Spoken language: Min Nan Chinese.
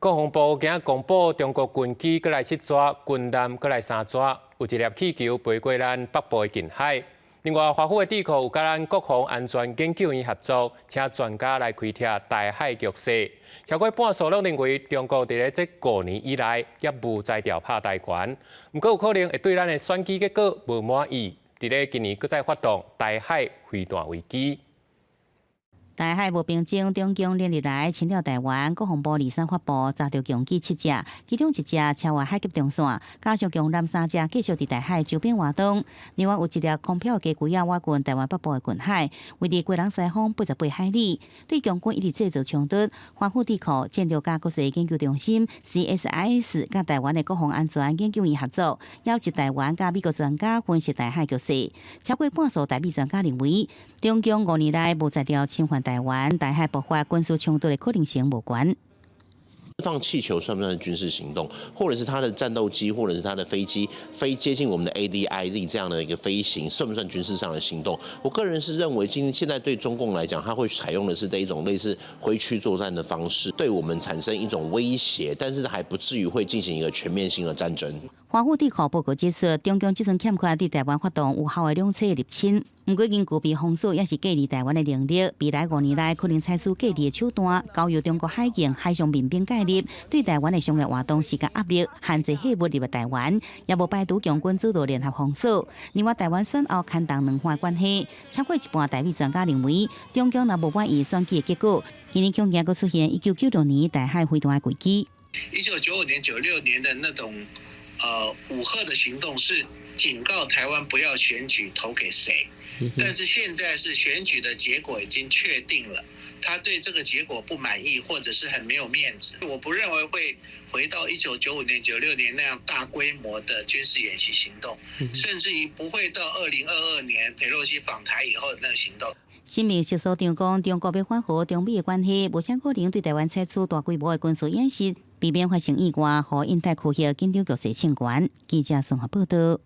國防部今仔公布，中國軍機閣來七逝，軍艦閣來三逝，有一粒氣球飛過咱北部的近海。另外，華府的智庫有佮咱國防安全研究院合作，請專家來開拓台海局勢。超過半數攏認為，中國佇咧這5年以來也無才調拍台灣，毋過有可能會對咱的選舉結果無滿意，佇咧今年閣再發動台海飛彈危機。台海無平靜，中共連日來侵擾台灣，國防部二三發布查著共機七隻，其中一隻超越海峽中線，加上共艦三隻繼續佇台海周邊活動。另外有一粒空飄的雞胿仔倚近台灣北部的近海，位佇基隆西方88海里。對共軍一直製造衝突，華府智庫戰略佮國際研究中心 CSIS 佮台灣的國防安全研究院合作，邀集台灣佮美國專家分析台海局勢。超過半數台美專家認為，中共5年來無才調侵犯台灣，台海爆發軍事衝突的可能性無懸。放氣球算不算軍事行動？或者是他的戰鬥機，或者是他的飛機飛接近我們的 ADIZ 這樣的一個飛行，算不算軍事上的行動？我個人是認為，今現在對中共來講，他會採用的是這一種類似灰區作戰的方式，對我們產生一種威脅，但是還不至於會進行一個全面性的戰爭。華府智庫報告指出，中共這陣欠缺佇台灣發動有效的兩棲入侵，毋過𪜶具備封鎖抑是隔離台灣的能力，未來五年內可能採取隔離的手段，交由中國海警海上民兵介入，對台灣的商業活動施加壓力，限制貨物入台灣，也無排除共軍主導聯合封鎖。另外，台灣選後牽動兩岸關係，超過一半台美專家認為，中共若無滿意選舉的結果，今年恐驚閣出現1996年台海飛彈的危機。1995年、96年的那種武嚇的行動是警告台灣不要選舉投給誰，但是現在是選舉的結果已經確定了，他對這個結果不滿意或者是很沒有面子，我不認為會回到1995年、96年那樣大規模的軍事演習行動，甚至於不會到2022年裴洛西訪台以後的那個行動。新民社所長講，中國欲緩和中美的關係，無啥可能對台灣採取大規模的軍事演習，避免發生意外，予印太區域緊張局勢升懸。記者綜合報道。